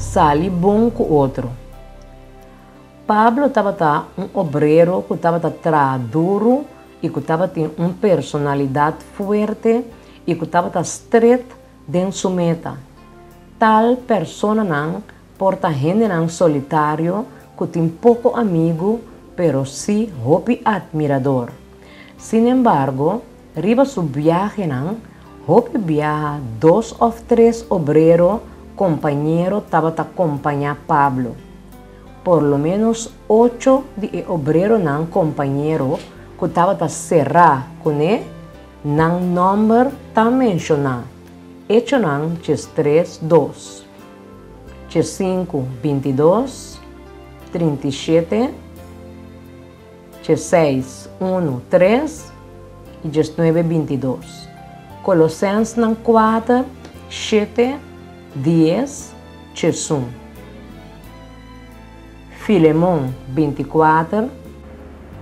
Sali bon ku otro. Pablo tabata un obrero ku tabata traha duru i ku tabatin un personalidat fuerte i ku tabata stret den su meta. Tal personanan por ta hendenan solitario ku tin poko amigu pero sí hopi atmirador. Sinembargo, riba su biahenan, hopi biaha dos òf tres obrero kompañero tabata kompañá Pablo. Por lo ménos ocho di e obreronan kompañero ku tabata será kuné, nan nòmber ta menshoná, Echonan 13, dos, 15, 22, 37, 16, unu, tres i 19, 22. Kolosensnan kuater, shete, dies, 11. Filemon, 24.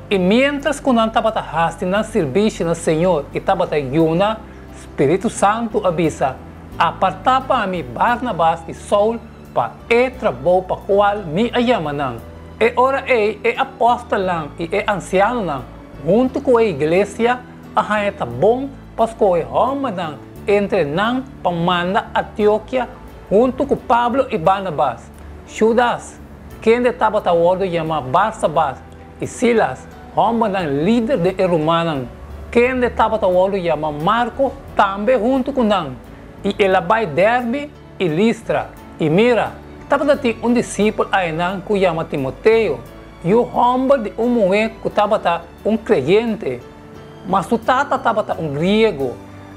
I miéntras ku nan tabata hasi nan sirbishi na Señor i tabata yuna, Spiritu Santu a bisa, Apartá pa mi Barnabas i Saul pa e trabou pa kual mi a yama nan. E ora ei e apòstelnan i e ansianonan huntu ku e iglesia a haña ta bon pa skohe hòmbernan entre nan pa manda Antiokia huntu ku Pablo i Barnabas. Judas, kende tabata wòrdu yamá Barsabas, i Silas, hòmbernan lider den e rumannan, kende tabata wòrdu yamá Marko, tambe huntu ku nan. I el a bai Derbe i Listra. I mira, tabata tin un disipel ayanan ku yama Timoteo, yu hòmber di un muhé ku tabata un kreyente, ma su tata tabata un griego.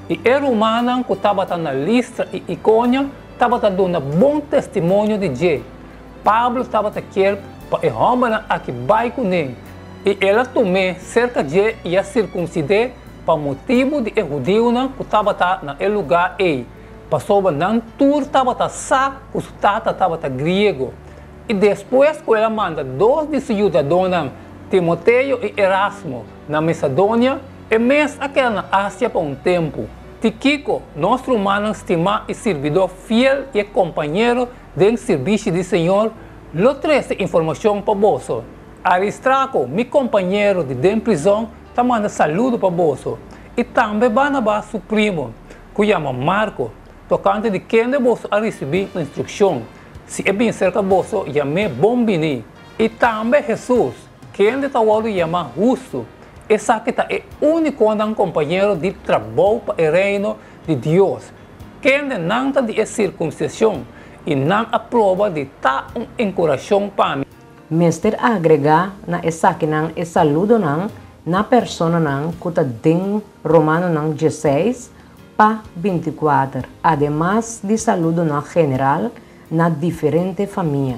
I e rumannan ku tabata na Listra i Ikonio tabata duna bon testimonio di dje. Pablo tabata kier pa e hòmbernan aki bai kuné, i el a tum'é serka dje i a sirkunsid'é pa motibu di e hudiunan ku tabata na e lugá ei, pasobra nan tur tabata sa ku su tata tabata griego. I despues ku el a manda dos di su yudadónan, Timoteo i Erasmo, na Mesadonia, e mes a keda na Asia pa un tempu. Tikiko, nos rumannan stimá i sirbidó fiel i e kompañero den sirbishi di Señor, lo trese informashon pa boso. Aristrako, mi kompañero di den prizòn, ta manda saludo pa boso, i tambe Barnabas su primo, ku yama Marko, tokante di kende boso a risibí instrukshon. Si e bin serka boso, yam'é bon biní. I tambe Hesus, kende ta wòrdu yamá Hustu, esaki ta e únikonan kompañero di trabou pa e Reino di Dios, kende nan ta di e sirkunsishon, i nan a proba di ta un enkurashon pa mi. Mester agregá na esakinan e saludonan na personanan ku ta den Romanonan 16 pa 24, ademas di saludonan general na diferente famia.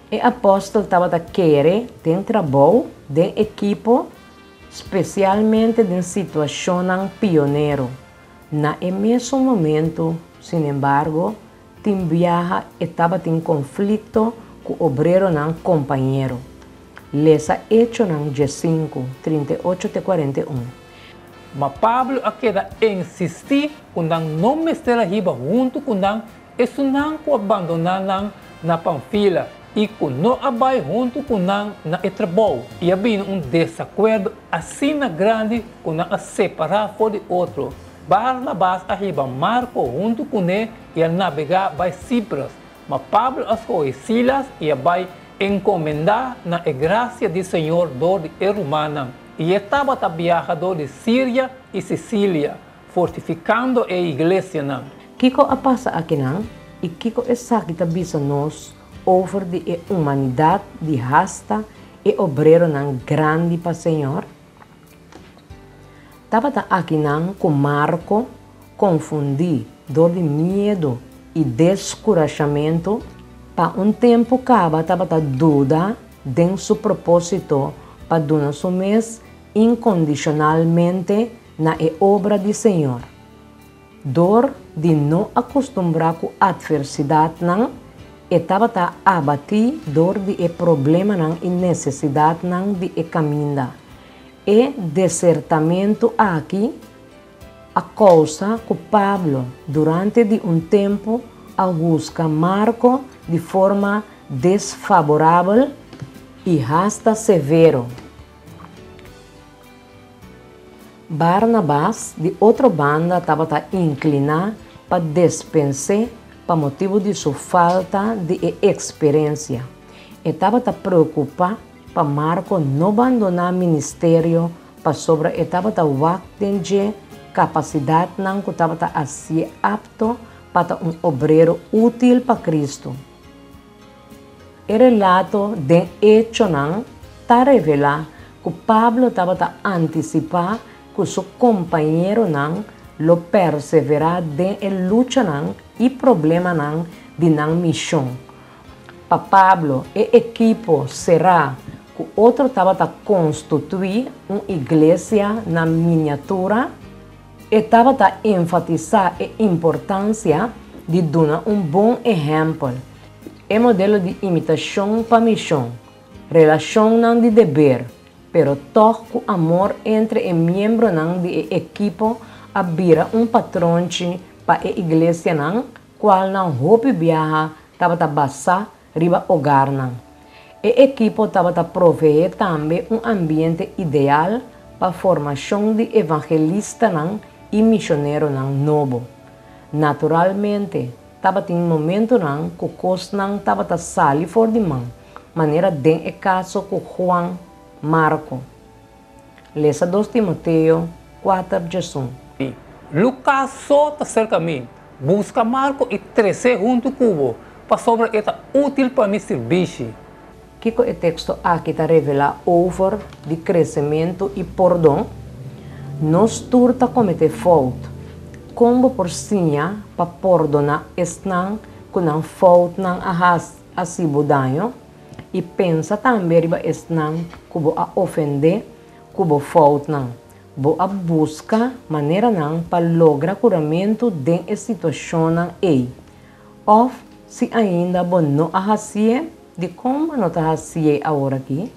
E apòstel tabata kere den trabou den ekipo, spesialmente den situashonnan pionero. Na e mesun momentu, sinembargo, tin biaha e tabatin konflikto ku obreronan kompañero. Lesa Echonan 15, 38 te 41. Ma Pablo a keda insistí ku nan no mester a hiba huntu ku nan esunnan ku a bandoná nan na Panfila i ku no a bai huntu ku nan na e trabou, i a bini un desakuerdo asina grandi ku nan a separá for di otro. Barnabas a hiba Marko huntu kuné i a nabegá bai Sipros, ma Pablo a skohe Silas i a bai enkomendá na e grasia di Señor dor di e rumannan. I e tabata biaha dor di Siria i Sisilia, fortifikando e iglesianan. Kiko a pasa akinan, i kiko esaki ta bisa nos over di e humanidat di hasta e obreronan grandi pa Señor? Tabata akinan ku Marko, konfundí dor di miedu i deskurashamentu, pa un tempu kaba tabata duda den su propósito pa duna su mes inkondishonalmente na e obra di Señor. Dor di no a kustumbrá ku atversidatnan, e tabata abatí dor di e problemanan i nesesidatnan di e kaminda. E desertamentu aki a kousa ku Pablo durante di un tempu a husga Marko di forma desfaborabel i hasta severo. Barnabas, di otro banda, tabata inkliná pa despens'é pa motibu di su falta di e eksperensia. E tabata preokupá pa Marko no bandoná ministerio pasobra e tabata wak den dje kapasidatnan ku tabata hasié apto pa ta un obrero útil pa Kristu. E relato den Echonan ta revelá ku Pablo tabata antisipá ku su kompañeronan lo perseverá den e luchanan i problemanan di nan mishon. Pa Pablo, e ekipo será ku otro tabata konstituí un iglesia na miniatura. E tabata enfatisá e importansia di duna un bon ehèmpel, e modelo di imitashon pa mishon, relashonnan di deber, pero tòg ku amor entre e miembronan di e ekipo a bira un patronchi pa e iglesianan kualnan hopi biaha tabata basá riba ogarnan. E ekipo tabata proveé tambe un ambiente ideal pa formashon di evangelistanan i mishoneronan nobo. Naturalmente, tabatin momentonan ku kosnan tabata sali for di man, manera den e kaso ku Juan Marko. Lesa Dos Timoteo kuater djesun. Lukas so ta serka mi. Buska Marko i tres'é huntu ku bo, pasobra e ta útil pa mi sirbishi. Kiko e teksto aki ta revelá over di kresementu i pordon? Nos tur ta kometé fout. Kon bo por siña pa pordoná esnan ku nan foutnan a hasi bo daño? I pensa tambe riba esnan ku bo a ofendé ku bo foutnan. Bo a buska maneranan pa logra kuramentu den e situashonnan ei? Òf, si ainda bo no a hasié, dikon bo no ta hasié aworakí?